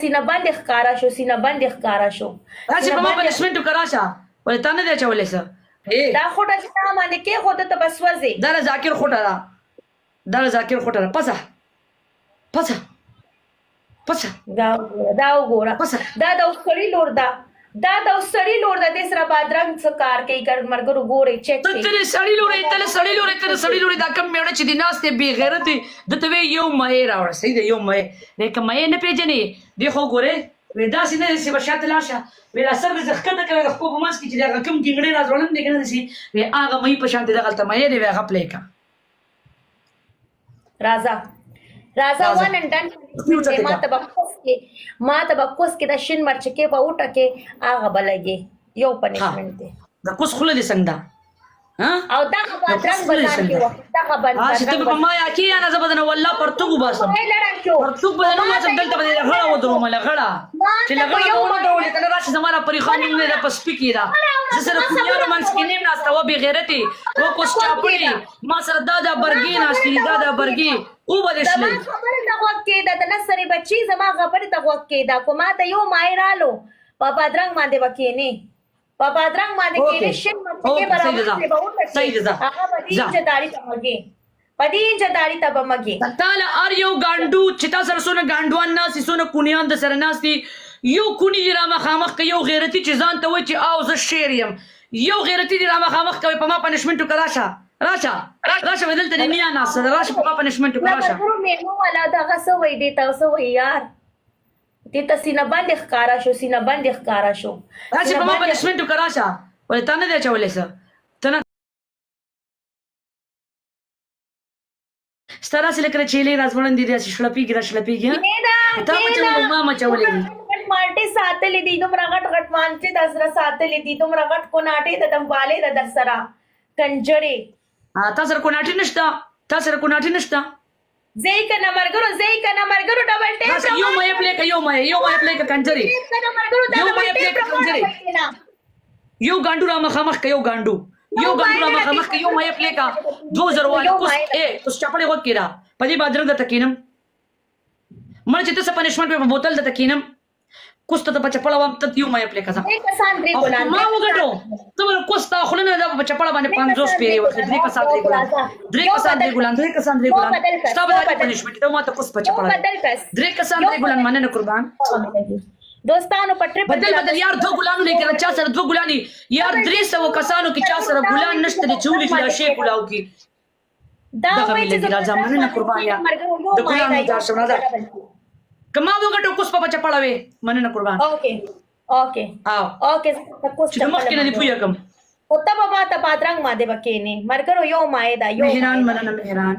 سینه بند ښکارا شو، سینه بند ښکارا شو. راشه، سینه په ما بند. پنشمنټ وکړه، راشه. ولې تا نه دی اچولی څه؟ دا خوټه چې تا باندې کې خو ته بس وځي. دا د ذاکر خوټه ده، دا د ذاکر خوټه ده. پسه پسه پسه. دا وګوره، دا وګوره. پسه. دا د اوسړي لور ده، دا د اوسړي لور ده. دې سره بادرنګ څه کار کوي؟ ګر مرګرو ګوري، چیک ته کوي. تل سړی لوري، تل سړی لوري، تل سړی لوري. دا کم میړه چې دی ناس ته بی غیرت د ته وی یو مې راوړ. صحیح دی، یو مې نه کوم مې نه پیژنې دی. خو ګوره وې داسې نه چې بشات لاړ شه. وې لا سر دې ښکته کړه د خپل په منځ کې چې هغه کم ګنګړې را ځوړند دی کنه سي، وې هغه مې په شان دی دغلته مې دی، وې هغه پلی کا. راځه راځه. راځه. ون انډ ډن. ما ته به کوس کې، ما ته به کوس کې د شین مرچکې به وټکې، هغه به لګي یو پنشمنټ دی. د کوس خوله دې څنګه ده؟ ها؟ او دغه بادرنګ به ځان کې وخت دغه بند. ها، چې ته په ما یا کې یا نه، زه به درنه والله پرتوګ وباسم، پرتوګ به درنه وباسم. دلته به دې لغړه ودروم، لغړه چې لغړه به ونه درولې. ته نه راشې زما را پرې خان نوم نه ده په سپي کې ده. زه سره کونیانو منځ کې نیم ناسته وه بې غیرتې و کوس چاپړې. ما سره دا دا برګې ناستې دي، دا دا برګې وبه دې زما شلې. خبرې ته غوږ کېده، د نصرې بچي زما خبرې ته غوږ کېده. کو ما ته یو مای رالو، په بادرنګ باندې به کېنې، په بادرنګ باندې کېنې، شین مرچکې به راوړې به وټکې، صحیح ده. هغه به دې انجداري ته مګې، په دې انجداري ته به مګې. تاله ار یو ګانډو چې تا سره څونه ګانډوان ناست دي، څونه کونیان د سره ناست دي، یو کونی دې را مخامخ که، یو غیرتي چې ځان ته وایي چې آو زه شیر یم، یو غیرتي دې را مخامخ کوي. په ما پنشمنټ وکړه. راشه راشه راشه، وې دلته دې نیا ناسته ده. راشه، په ما پنشمنټ وکړه، راشه. ملګرو مېلمه والا دغه څه وایي؟ دې ته څه وایي یار؟ دې ته سینه بند ښکارا شو، سینه بند ښکارا شو. راشه، په ما پنشمنټ وکړه، راشه. ولې تا نه دی اچولی څه؟ ته نه ستا داسې لکه چیلې راځوړندې دي، داسې شړپېږي را شړپېږي. ها، تا مچولې، ما مچولې دي. غټ مالټې ساتلې دي، دومره غټ غټ مالټې د سره ساتلې دي، دومره غټ کوناټې د دمبالې د در سره کنجړې. تا سره کوناټي نشته، تا سره کوناټي نشته. زه که نه مرګرو، زه که نه مرګرو، ډبل ټیپ. راشه، یو مې پلې که، یو مې، یو مې پلې که کنجرې. یو مې پلې که کنجرې. یو ګانډو را مخامخ که، یو ګانډو، یو ګانډو را مخامخ که، یو مې پلې کا. 2000 والا کوس. اے کوس چپړې، غوږ کېده. په دې بادرنګ درته کینم مړ چې ته څه پنشمنټ په بوتل درته کینم. کوس ته په چپړه وم، ته یو مې پلې کا. درې کسان، درې او ګلان. ما وګټو، ته ور کوس تا خلنه دا په چپړه باندې 50 پیری وخت. درې کسان درې ګلان، درې کسان درې ګلان، درې کسان درې ګلان. ستا به پنشمنټ ته ما ته کوس په چپړه. بدل کس. درې کسان درې ګلان، مننه قربان. دوستانو په ټریپل بدل بدل یار. دوه ګلانو لیکل، چا سره دوه ګلانی یار؟ 300 کسانو کې چا سره ګلان نشته دي؟ چولې چې دا شی ګلاو کې دا دغه وایي مې چې لګي. راځه، مننه قربان یا د ګلانو جار شم. راځه، که ما وګټو کوس په چپړه وې. مننه قربان. اوکې اوکې. او اوکې، کوس چې مخکې نه دی پوهه کوم. او ته به ما ته بادرنګ ماده بکینې. مرګرو یو مای دا، یو مهران، مننه مهران.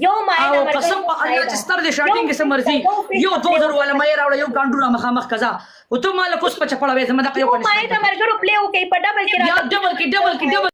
یو مای دا. او قسم په الله چې ستر دې شاټینګ کې مرضی. یو 2000 والا مې راوړ، یو ګانډو را مخامخ کزا او ته مال کوس په چپړه وې. زما دغه یو یو مای دا. مرګرو پلی وکي په ډبل کې. یا ډبل کې، ډبل کې، ډبل.